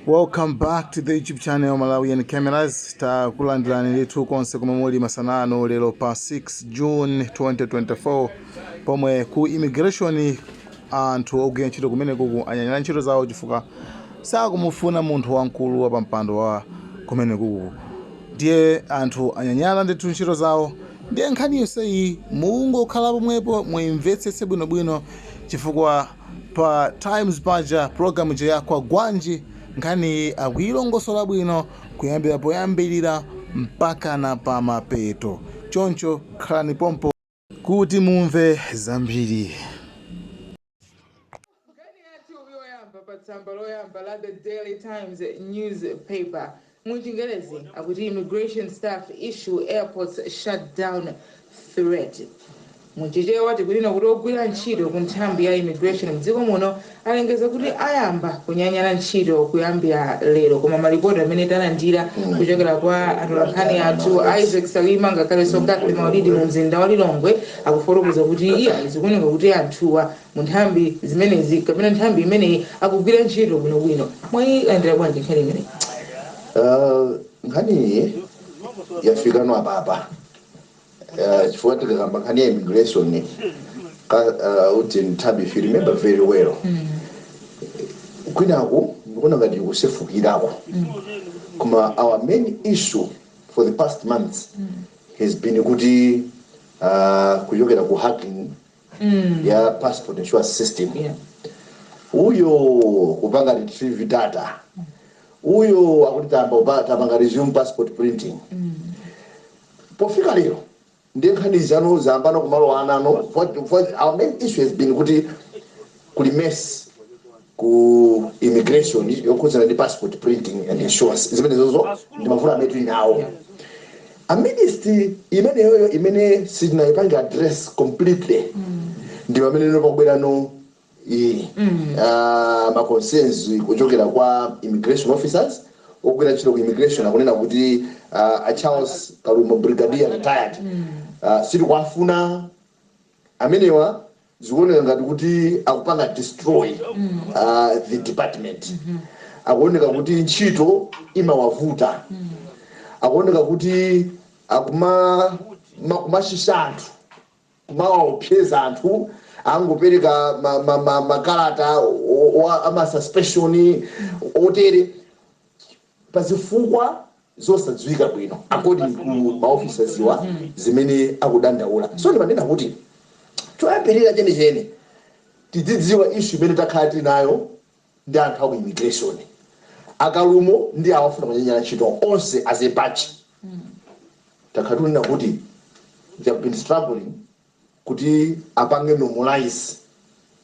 Welcome back to the YouTube channel Malawian Cameras. Takulandirani ndithu konse komwe muli masana ano lero pa 6 June 2024, pomwe ku immigration anthu ogwira ntchito kumene kuku anyanyala ntchito zawo chifukwa sakumufuna munthu wamkulu wa pampando wa kumene kuku. Ndiye anthu anyanyala ndithu ntchito zawo. Ndiye nkhani yonseyi mungokhala pomwepo muimvetsetse bwinobwino, chifukwa pa Times paja program ija ya Kwagwanji nkhani akuyilongosola bwino kuyambira poyambirira mpaka na pamapeto. Choncho khalani pompo kuti mumve zambiri. Nkhani yathu yoyamba pa tsamba loyamba la The Daily Times newspaper, muchingerezi akuti "Immigration staff issue airports shutdown threat". Muchichewa tikunena kuti ogwira ntchito ku nthambi ya immigration mdziko muno alengeza kuti ayamba kunyanyala ntchito kuyambira lero. Koma malipoti amene talandira kuchokera kwa atolankhani athu Isaac Salima ngakhalenso Cathy Maulidi mu mzinda wa Lilongwe akufotokoza kuti iya, zikuoneka kuti anthuwa mu nthambi zimenezi kapena nthambi imeneyi akugwira ntchito bwinobwino. Mwayilandira bwanji nkhani imeneyi? Nkhaniyi yafikano apapa chifukwa tikakamba nkhani ya immigration ka uti nthambi, if you remember very well, kwinaku ndikuona ngati kusefukirako, koma our main issue for the past months has been kuti kuchokera ku hacking ya passport insurance system, uyo kupanga retrieve data, uyo akuti tapanga resume passport printing. Pofika lero ndiye nkhani zanu zayambano kumalo anano. For our main issue has been kuti kuli mess ku immigration yokhudzana ndi passport printing and insurance. Zimenezozo ndi mavuto amene tili nawo amidst imeneyoyo imene sitinayipange address completely. Ndi pamene ino pakubwerano iyi ma concerns kuchokera kwa immigration officers ogwira ntchito ku immigration, akunena kuti a Charles Kalumo, brigadier retired, sitikuwafuna amenewa. Zikuoneka ngati kuti akupanga destroy the department. Akuoneka kuti ntchito imawavuta. Akuoneka kuti akuma kumashisha anthu, kumawaopseza anthu, angopereka makalata ama suspension otere pazifukwa zosadziwika bwino according to maofficers iwa zimene akudandaula. So ndimanena kuti choyambirira chenicheni tidzidziwa issue imene takhala tili nayo ndi anthu aku immigration, akalumo ndi awafuna kunyanyala ntchito onse as a batch. Takhala tikunena kuti they have been struggling kuti apange normalize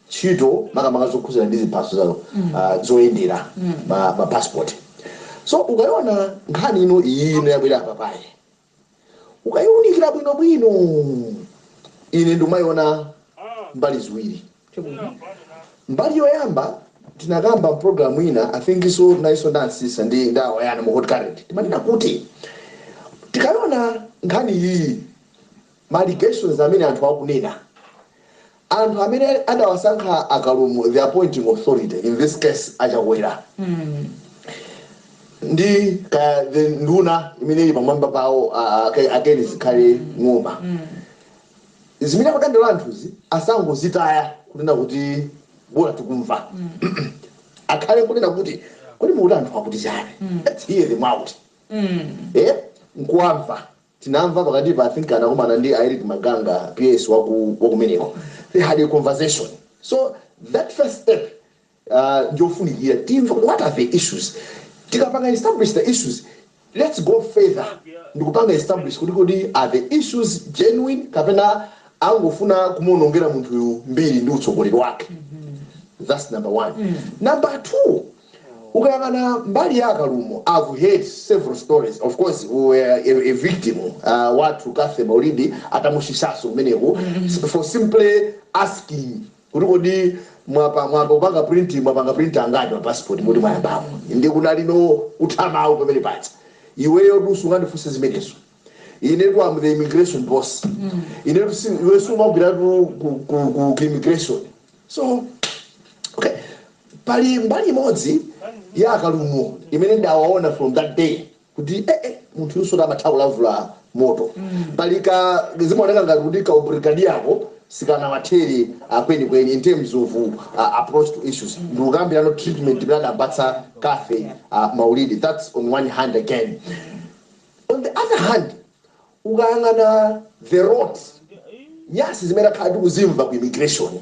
ntchito, makamaka zokhudzana ndi ziphaso zawo zoyendera, ma passport. So ukayiona nkhani ino iyi ino yabwera apapayi, ukayiunikira bwinobwino, ine ndikumayiona mbali ziwiri. Mbali yoyamba, tinakamba program ina, I think so naiso ndansisa ndi ndawayana mu Hot Current, timanena kuti tikaona nkhani iyi, ma allegations amene anthu akunena, anthu amene adawasankha akalumo, the appointing authority, in this case Achakwera ndi ka the nduna imene ili pamwamba pawo, akeni Zikhale Ng'oma, zimene akudandaula anthuzi asangozitaya kunena kuti bora tikumva. Akhale kunena kuti kodi mukuti anthu akuti chani? Let's hear them out. Nkuwamva. Tinamva pakati pa, I think anakumana ndi Eric Maganga, PS wakumeneko. They had a conversation. So that first step ndiofunikira timve what are the issues. Tikapanga establish the issues, let's go further ndikupanga establish kuti are the issues genuine kapena angofuna kumuonongera munthuyu mbiri ndi utsogoleri wake. That's number one. Number two, ukayang'ana mbali ya akalumo, I've heard several stories. Of course we were a victim, wathu Kathe Maulidi atamushisaso kumeneko for simply asking kuti kodi mwapa kupanga print, mwapanga print angati ma passport muti mwayambapo? Ndi kunalino kuthamawu pamene paja. Iweyo dusungandifunse zimenezo, inetu am the immigration boss. Inetu iwe sumagwiratu ku immigration. So okay, pali mbali imodzi. Ya Akalumo imene ndawaona from that day kuti munthu yuso amatha kulavula moto. Palika zimaoneka ngati kuti kaubrigadiyako sikanawathere kwenikweni in terms of approach to issues. Ndikukambirano treatment imene adapatsa Cathy Maulidi. That's on one hand. Again, on the other hand, ukayang'ana the rot, nyasi zimene akhala tikuzimva ku immigration,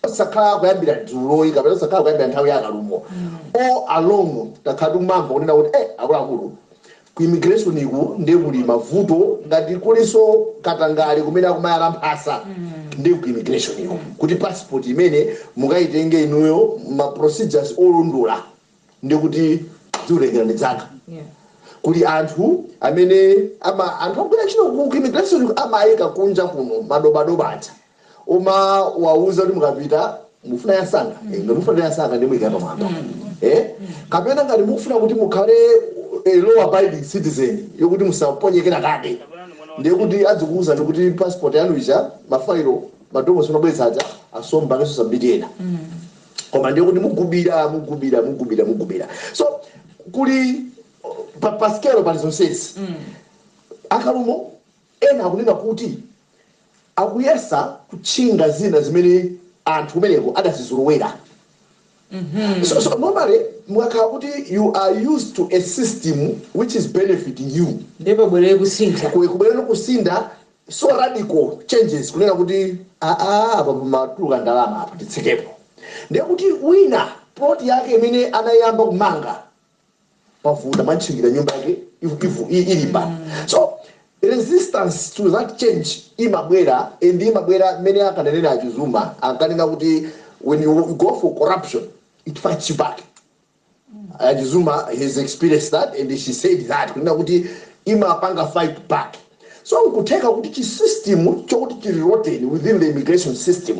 osakhala kuyambira dzuloyi kapena osakhala kuyambira nthawi ya Akalumo, all along takhala tikumamva kunena kuti akuluakulu, ku immigration iku ndiye kuli mavuto. Ngati kulinso katangale kumene akumayala mphasa, ndiye ku immigration iku, kuti passport imene mukayitenge inuyo, ma procedures olondola, ndiye kuti zikulengera ndi zaka. Kuli anthu amene ama anthu akugwira ntchito ku immigration amayika kunja kuno madobadoba aja, uma wauza kuti mukapita mufuna yasanga, ngati mufuna yasanga ndi muyika pamwamba, kapena ngati mukufuna kuti mukhale a law abiding citizen yokuti musaponyekera kade, ndiye kuti adzikuwuzani kuti passport yanu ija, mafailo, madokuments unabweretsa aja asomba ngeso submit ena, koma ndiye kuti mugubira, mugubira, mugubira, mugubira. So kuli pa scale pali zonsezi. Akalumo ena akunena kuti akuyesa kutchinga zina zimene anthu kumeneko adazizolowera. So normally mukakhala kuti you are used to a system which is benefiting you, ndipo bwerere kusintha, kubwerera kusintha, so radical changes, kunena kuti aa, apa pamatuluka ndalama, apa titsekepo, ndiye kuti wina plot yake imene anayamba kumanga pavuta, mwantchingira nyumba yake ilimba. So resistance to that change imabwera, and imabwera mmene akanenera Achizuma, ankanena kuti when you go for corruption, it fights you back. Achizuma has experienced that and she said that kunena kuti imapanga fight back. So nkutheka kuti chisystem chokuti chili rotten within the immigration system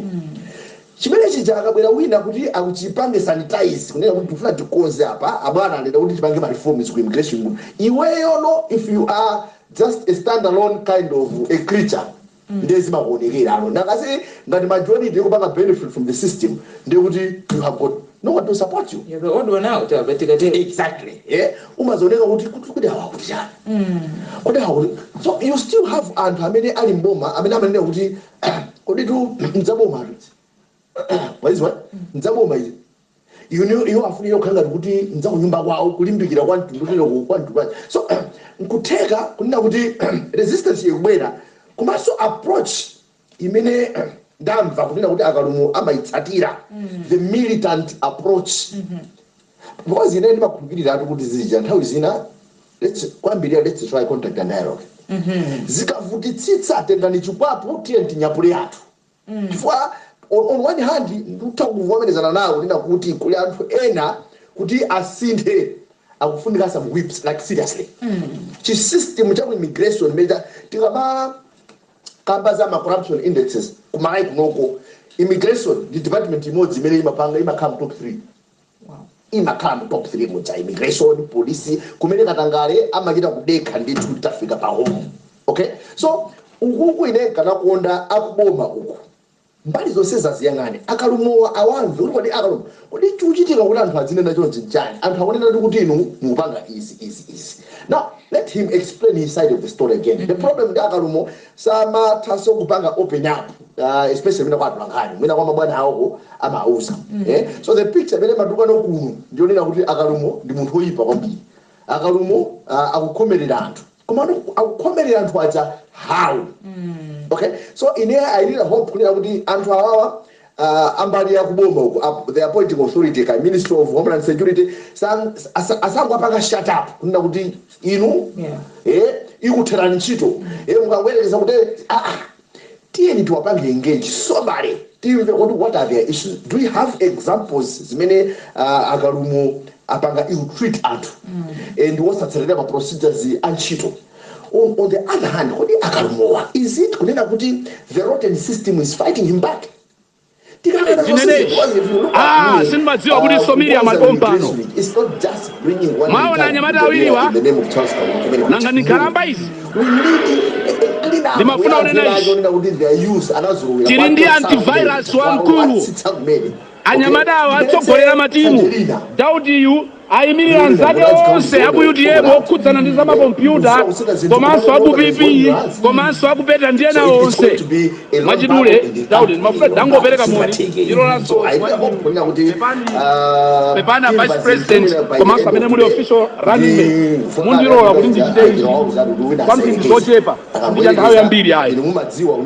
chimene chija, akabwera wina kuti akuchipange sanitize, kunena kuti tifuna tikonze apa, abwana anena kuti tipange ma reforms ku immigration, iweyo no, if you are just a standalone kind of a creature, ndiye zimakuonekera ano nakasi ngati majority ikupanga benefit from the system, ndiye kuti you have got no one to support you. You're the odd one out apa tikatero. Exactly, yeah. Umazioneka kuti awa kuti chani, kuti awa kuti. So you still have anthu amene ali mboma amene amanena kuti kodi tu mdzaboma tu, waizwa mdzaboma izi, iwo afunira kukhala ngati kuti mdzakunyumba kwawo, kulimbikira kwa mtundu tero kwa mtundu kwacho. So nkutheka kunena kuti resistance ikubwera, komanso approach imene ndamva kunena kuti Akalumo amayitsatira, the militant approach, because ine ndimakhulupirira kuti zija nthawi zina, let's kwambirira, let's try contact and dialogue. Zikavutitsitsa, tengani chikwapu, tiye tinyapule athu. Chifukwa on one hand ndikutha kuvomerezana nawo kunena kuti kuli anthu ena kuti asinthe akufunika some whips, like seriously. Chisystem cha immigration meja, tikama kamba za ma corruption indexes kumalawi kunoko, immigration ndi department imodzi imene imapanga imakhala mu top 3. Imakhala mu top 3 muja, immigration, police, kumene katangale amachita kudekha ndithu tafika pa home. Okay, so ukuku ine nkanakonda akuboma uku mbali zonse zaziyang'ane, Akalumowa awamve kuti kodi Akalumo, kodi chikuchitika kuti anthu azinena chonchi nchani? Anthu akunena kuti inu mukupanga izi, izi, izi. Now let him explain his side of the story. Again, the problem ndi Akalumo samathanso kupanga open up, especially mwina kwa atolankhani, mwina kwa mabwana awoko amauza, eh? So the picture imene matukano kuno ndionena kuti Akalumo ndi munthu woyipa kwambiri, Akalumo akukhomerera anthu, koma akukhomerera anthu aja how? Okay, so ine I really hope kunena kuti anthu awawa, ambali yakuboma uku, the appointing authority ka Ministry of Homeland Security, asangwapanga shut up kunena kuti inu ikutherani ntchito, mukangwerekeza kuti tiyeni tiwapange engage somebody, timve kuti what are their issues. Do we have examples zimene Akalumo apanga ill-treat anthu and wosatsatira ma procedures a ntchito? On the other hand, kodi Akalumowa, is it kunena kuti the rotten system is fighting him back? Zinenezi. Ah, sindimadziwa kuti Somilia mapompano. Mwaona anyamata awiriwa? Nanga ni nkhalamba izi? Ndimafuna unena izi. Tili ndi antivirus wamkulu. Anyamatawo atsogolera matimu. Daudiyu ayimirira anzake onse aku UTM okhudzana ndi zamakompyuta, komanso aku PP, komanso akupeta ndi ena onse. Mwachidule, Daudi, ndimafuna ndangopereka moni ilolanso. Pepana, Vice President, komanso amene muli official running mate, mundilola kuti ndichite izi kwa mphindi zochepa, ndi cha nthawi yambiri ayi.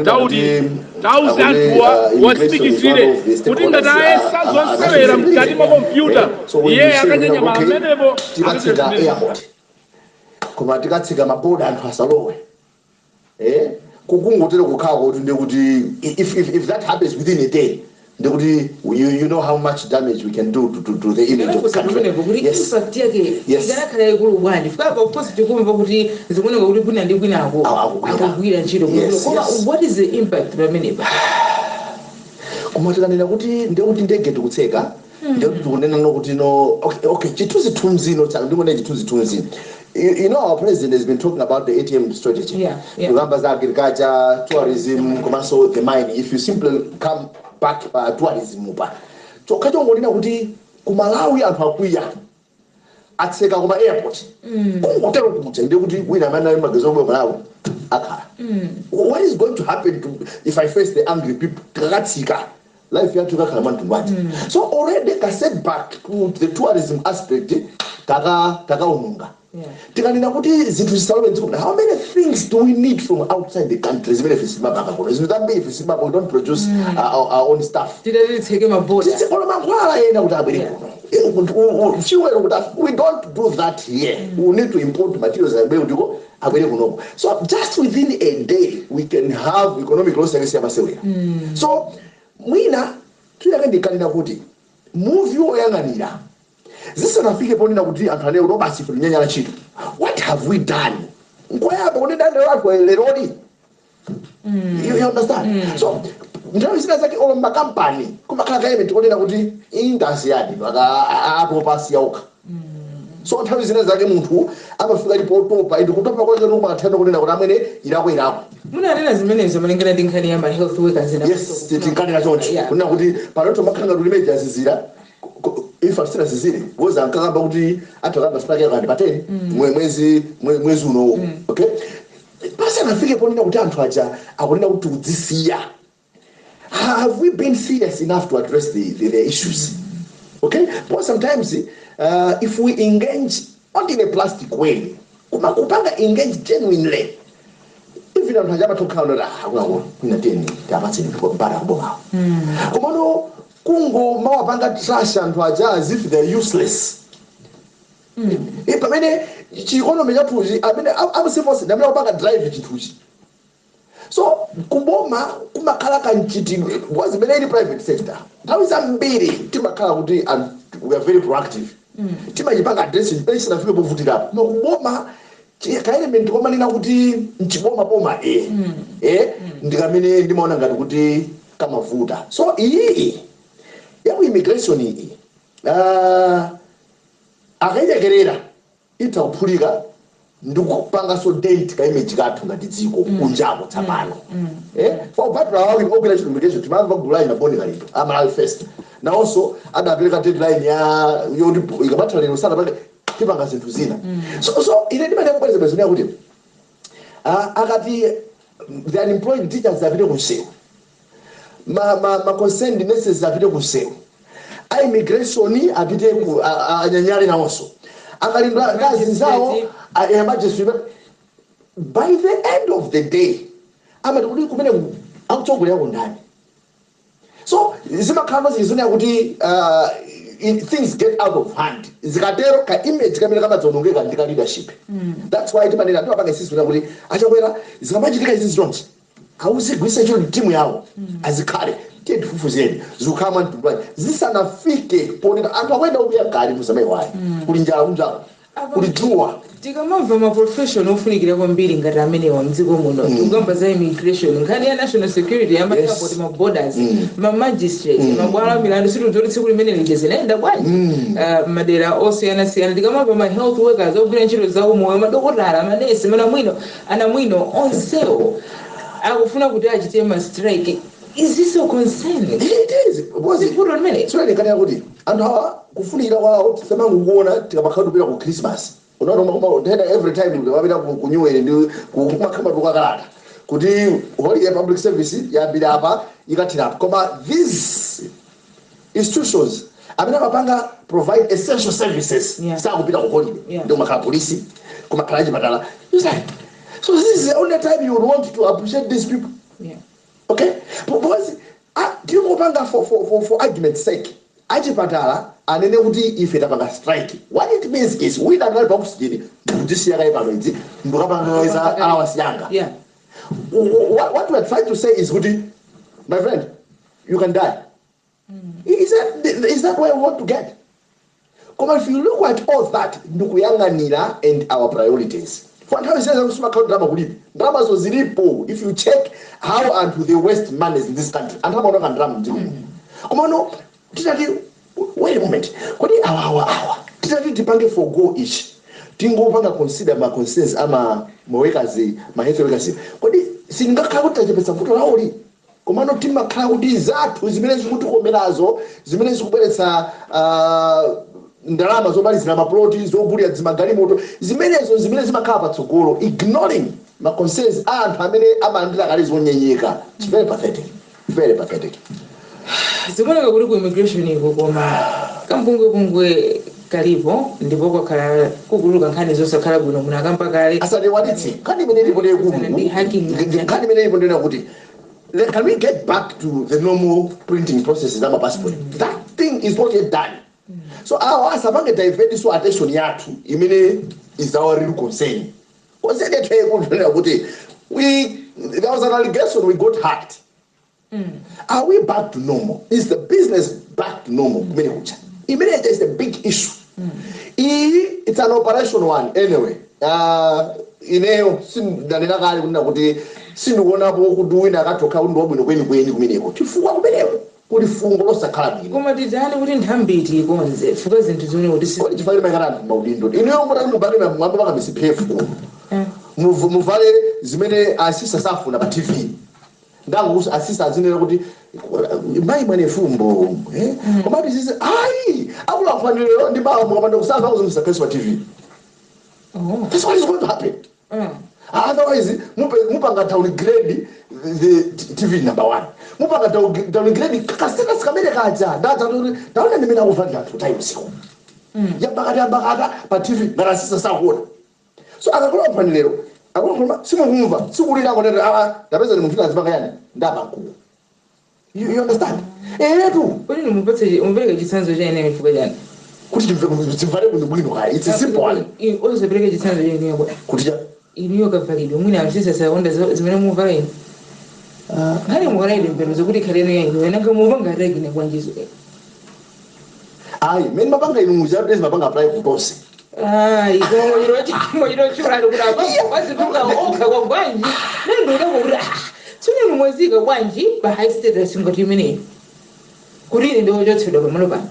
Daudi, tauze anthuwa watsimikizire kuti ngati ayesa zonsewera mkati mwa kompyuta, iye akanyanyamala amenepo. Tikatsika airport, koma tikatsika maboda, anthu asalowe, kukungotera kukhala kuti ndekuti if that happens within a day, ndekuti you know how much damage we can do to the image of the country. Kumeneko kuti impact yake ikanakhala yaikulu bwanji? Fika of course tikumva kuti zikuoneka kuti kwina ndi kwinako Akugwira. Akugwira ntchito. Koma what is the impact pamenepa? Koma tikanena kuti ndekuti ndege tikutseka, ndekuti tikunena no kuti no, okay, chithunzithunzi no ndikuona chithunzithunzi. You know our president has been talking about the ATM strategy. Kukamba za agriculture, tourism, komanso the mining. If you simply come back pa tourism, pa chokha chongonena kuti ku Malawi anthu akwiya, atseka kuma airport, kungotero kuja ndekuti wina amene ali magazi omwe Malawi akhala, what is going to happen to if I face the angry people? Tikakatsika, life yathu ikakhala mwamtundu wanji? So already ka setback to the tourism aspect takaununga. Tikanena kuti zinthu zisalowe mdziko, how many things do we need from outside the country zimene ife simapanga kuno? Zinthu zambiri ife simapanga. We don't produce our own stuff. Titati maboda. Titsekola mankhwala ena kuti abwere kuno, fuel kuti we don't do that here. We need to import materials, abwere kutiko, abwere kunoko. So just within a day we can have economic loss yakesiya masewera. So mwina tuyake ndikanena kuti muvi woyang'anira zisanafike ponena kuti anthu anene kuti basi ife tinyanyala ntchito, what have we done? Nkoyamba kuti dandalo anthu leroli. You understand? So nthawi zina zake olo makampani kumakhala ka element konena kuti indasiyadi atopa, asiya okha. So nthawi zina zake munthu amafika ali potopa, indi kutopa kwake kumathana kunena kuti amwene, ilako ilako. Munanena zimenezo malingana ndi nkhani ya ma health workers. Yes, tinkanena choncho kunena kuti panoto makhala ngati ulimeji azizira ifa sinazizire because ankakamba kuti athu akamba sipake kandi pa 10 mwezi mwezi unowo. Okay, pasanafike ponena kuti anthu aja akunena kuti tikudzisiya, have we been serious enough to address the issues? Okay, because sometimes if we engage not in a plastic way, kuma kupanga engage genuinely, even anthu aja amatokhala kuti akuluakulu, kwina teni tiapatseni mpata kubomawo. Komano kungo mawapanga trash anthu aja as if they're useless. Pamene chi economy chathuchi, amene amsifose ndi amene akupanga drive chinthuchi. So kuboma kumakhala kanchitidwe, because imene ili private sector, nthawi zambiri timakhala kuti we are very proactive, timachipanga address pamene sinafike povutirapo. Koma kuboma ka element komanena kuti mchiboma boma ndikamene ndimaona ngati kuti kamavuta. So iyi yaku immigration iyi, akayilekerera itha kuphulika ndikupanganso dent ka image kathu ngati dziko kunjako. Tsapano for kupatula awawi ogwira ntchito immigration, timamva gulu layi naboni kalipo aMalawi First nawonso adapereka deadline ya yoti ikamatha lero sanapange, tipanga zinthu zina. So ine ndimene kubwereza bwezonera kuti akati the unemployed teachers apite kunsewu, ma concerned nurses apite kunsewu, a immigration apite ku anyanyale nawonso, akalindwa ngazi zawo emergency, by the end of the day amati kuti kumene akutsogolera kundani? So zimakhala zizonera kuti things get out of hand. Zikatero ka image kamene kamadzonongeka ndi ka leadership. That's why timanena, timapanga isisi kuti aChakwera zikamachitika izi zonse awuzigwisa ntchito timu yawo, azikhale tiye tifufuzeni zikukhala mwa mtundu zisanafike ponena anthu akuyenda kuya kali musamayiwayi, kuli njala kunjala, kuli dzuwa. Tikamamva ma profession ofunikira kwambiri ngati amenewa mdziko muno, tikukamba za immigration, nkhani ya national security, ya ma-airport, ma borders, ma magistrate, mabwalo a milandu, situdziwa kuti tsiku limene lija zinayenda bwanji, madera osiyanasiyana. Tikamamva ma health workers ogwira ntchito za umoyo, madokotala, manesi, manamwino, anamwino, onsewo akufuna kuti achite ma strike. Is this so concerning? It is because Zivuto limene. So ndikanena kuti anthu awa kufunikira kwawo tisamangokuona tikamakhala kupita ku Christmas. Unaona, ntena every time tikamapita ku New Year ndi kumakhala tukakalata kuti holiday public service yambira apa, ikathira apa. Koma these institutions amene amapanga provide essential services sakupita ku holiday. Ndi kumakhala polisi, kumakhala chipatala. You say, so this is the only time you would want to appreciate these people. Okay, because tingopanga for argument's sake, achipatala anene kuti ife tapanga strike, what it means is wina anali pa oxygen, ndikutisiya kaye pano, idzi ndikapanga za allowance yanga. What we are trying to say is kuti, my friend, you can die. Is that where we want to get? Koma if you look at all that, ndikuyang'anira and our priorities for nthawi zina zakusimakhala ndalama kulibe, ndalamazo zilipo. If you check how anthu they waste money in this country, anthu amaonanga ndalama mdziko muno. Koma no, titati, wait a moment, kodi awa awa awa titati tipange forgo ichi, tingopanga consider ma concerns ama ma workers, ma health workers, kodi singakhala kuti tachepetsa vuto lawoli? Komano timakhala kuti zathu zimene zikutikomerazo, zimene zikubweretsa ndalama zomalizira maploti, zogulira zimagalimoto, zimenezo zimene zimakhala patsogolo, ignoring ma concerns a anthu amene amalandira kale zonyenyeka. It's very pathetic, very pathetic. Zikuoneka kuti ku immigration iko koma kampungwepungwe kalipo, ndipo kwakhala kukuluka nkhani zosakhala bwino munakamba kale. Asatiwalitse nkhani imene ilipo. Ndi hacking. Nkhani imene ilipo ndena kuti can we get back to the normal printing processes ama passport? That thing is not yet done, so awa asapange divert so attention yathu imene is our real concern. Concern yathu yaikulu kuti we there was an allegation we got hacked. Are we back to normal? Is the business back to normal kumene kucha? Imene is the big issue. Iyi, it's an operation one anyway. Ineyo sindanena kale kunena kuti sindikuonapo kuti wina akatokha kuti ndiwabwino kwenikweni kumeneko, chifukwa kumeneko kuli fungo losakhala bwino. Koma titani kuti nthambi ikonze, fuka zinthu zione kuti Kodi chifukwa limayikana anthu maudindo, ineyo mutati mubale mwambo paka misiphefu kuno, muvale zimene asisa safuna pa TV, ndangu asisa azinena kuti mayi mwane fumbo, eh? Komati sisi ayi akulankhanilero ndi mawa mukapanda kusankha akuzimusakhaso pa TV. Oh. That's what is going to happen. Otherwise mupanga downgrade the TV number one, mupanga downgrade kastatus kamene kaja ndaza kuti taona ndimene akuvalira anthu time usiku yambakata yambakata pa TV ngati asisa sakuona. So akakula mphanilero akulakhuluma simukumva sikulira konera aa ndapeza ni munthu azipanga yani ndaba mkulu. You understand etu? Kodi nimupatse, mupereke chitsanzo cha ineyo chifukwa chani? Kuti timvale bwino bwino kaya, it's a simple one. Osapereke chitsanzo cha ineyo kwa Kuti cha iniyo kavalidwe, mwina amsisa sakonda zimene muvala inu. Nkhani mukalaide mpero zokuti khaleno ya inuyo nanga mupanga rekine kwanjizo. Ayi, mene mapanga inu muja mapanga apply kutonse. Ayi, koma chiro chulali kuti apapo kwazipanga okha kwa bwanji nendodako kuti tsono mwazika bwanji pa high status ngati imeneyi kuti ine ndiwochotsedwa pamalo pano.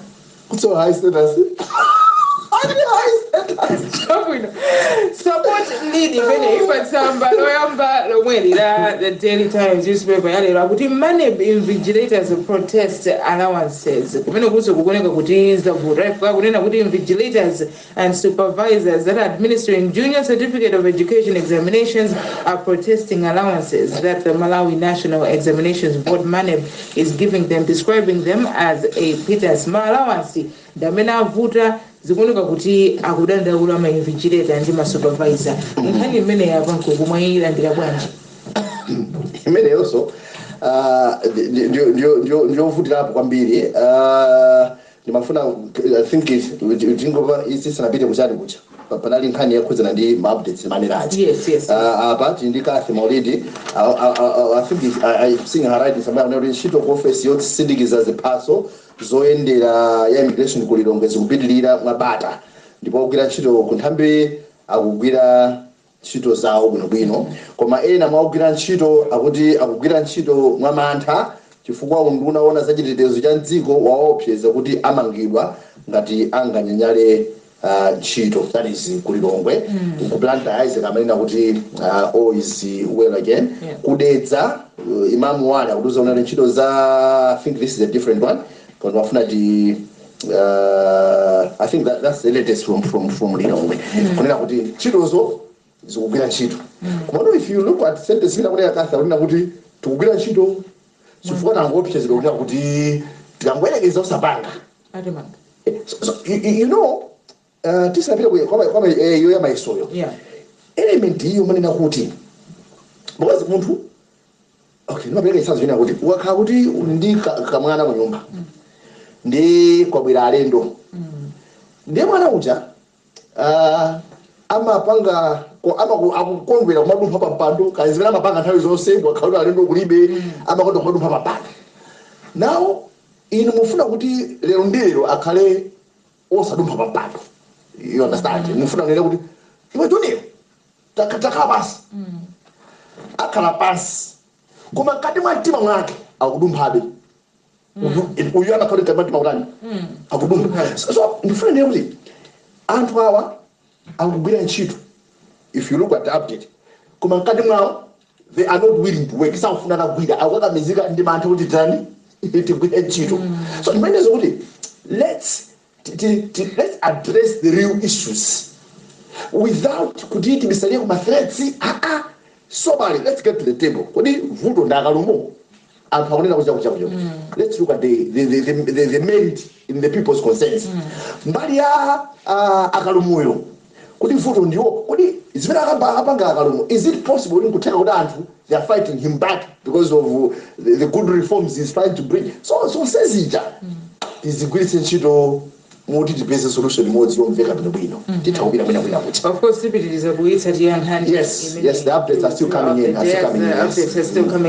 So high status. Ati high status. Chabwino, support lead imene ipatsamba loyamba lomweli la The Daily Times newspaper yalero akuti MANEB invigilators protest allowances. Kumene kuso kukoneka kuti zavuta kunena kuti invigilators and supervisors that are administering Junior Certificate of Education examinations are protesting allowances that the Malawi National Examinations Board, MANEB, is giving them, describing them as a pittance. Ma allowance ndamene avuta, zikuoneka kuti akudandaula ma invigilator ndi ma supervisor. Nkhani imene yapa Nkuku mwayilandira bwanji? Imeneyonso ndiyovutirapo kwambiri. Ndimafuna, I think tingova isisanapite kuchani kucha, panali nkhani yakhudzana ndi ma updates maneraji. Yes. Apa tili ndi Kathy Maulidi. I think I've seen her writing somewhere kuti ntchito ku office yosindikiza ziphaso zoyendera ya immigration ku Lilongwe zikupitilira mwabata, ndipo akugwira ntchito ku nthambi akugwira ntchito zawo bwinobwino, koma ena mwakugwira ntchito akuti akugwira ntchito mwamantha chifukwa unduna ona za chitetezo cha mdziko waopseza kuti amangidwa ngati anganyanyale. ntchito, that is kuLilongwe. Ku Blantyre, Isaac amanena kuti all is well again. Kudedza, Imamu wale akutiuza kunati ntchito za, I think this is a different one, but wafuna ti I think that's the latest from Lilongwe, kunena kuti ntchitozo zikugwira ntchito. Komano if you look at sentence ina kunena katha kunena kuti tikugwira ntchito chifukwa tangoopsezedwa kunena kuti tikangoyerekeza usapanga atimanga. So tisanapite kwa iyo ya mayesoyo, element iyo manena kuti because munthu, okay, ndimapereka chitsanzo china kuti ukakhala kuti uli ndi kamwana ku nyumba, ndi kwabwera alendo, ndiye mwana uja amapanga akukondwera kumadumpha pa mpando kaya zimene amapanga nthawi zonse. Wakhala kuti alendo kulibe, amakonda kumadumpha pa mpando. Now inu mufuna kuti lero ndi lero akhale osadumpha pa mpando, you understand? Mufuna kunena kuti, "Iwe Junior, takhala pansi." Akhala pansi, koma mkati mwa mtima mwake akudumphabe. Uyu amakhala mkati mwa mtima kutani? Akudumpha. So ndifuna ndiye kuti anthu awa akugwira ntchito, if you look at the update, koma mkati mwawo they are not willing to work, sakufuna kagwira, akukakamizika ndi mantha kuti tani, tigwire ntchito. So ndimanezo kuti let's address the real issues without kuti tibisalire kuma threats. Aa, soberly, let's get to the table. Kodi vuto ndi akalumo? Anthu akunena kucha kucha kucha. Let's look at the merit in the people's concerns. Mbali ya akalumuyo, kuti vuto ndiwo kodi zimene akapanga akalumo, is it possible kuti nkutheka kuti anthu they are fighting him back because of the good reforms he's trying to bring? So zonsezija tizigwiritse ntchito muti tipeze solution imodzi yomveka bwinobwino, titha kupita mwina mwina kuti. Of course, tipitiriza kuyitsatira nkhani. Yes, the updates are still coming in, are still coming in, The yes. updates are still coming.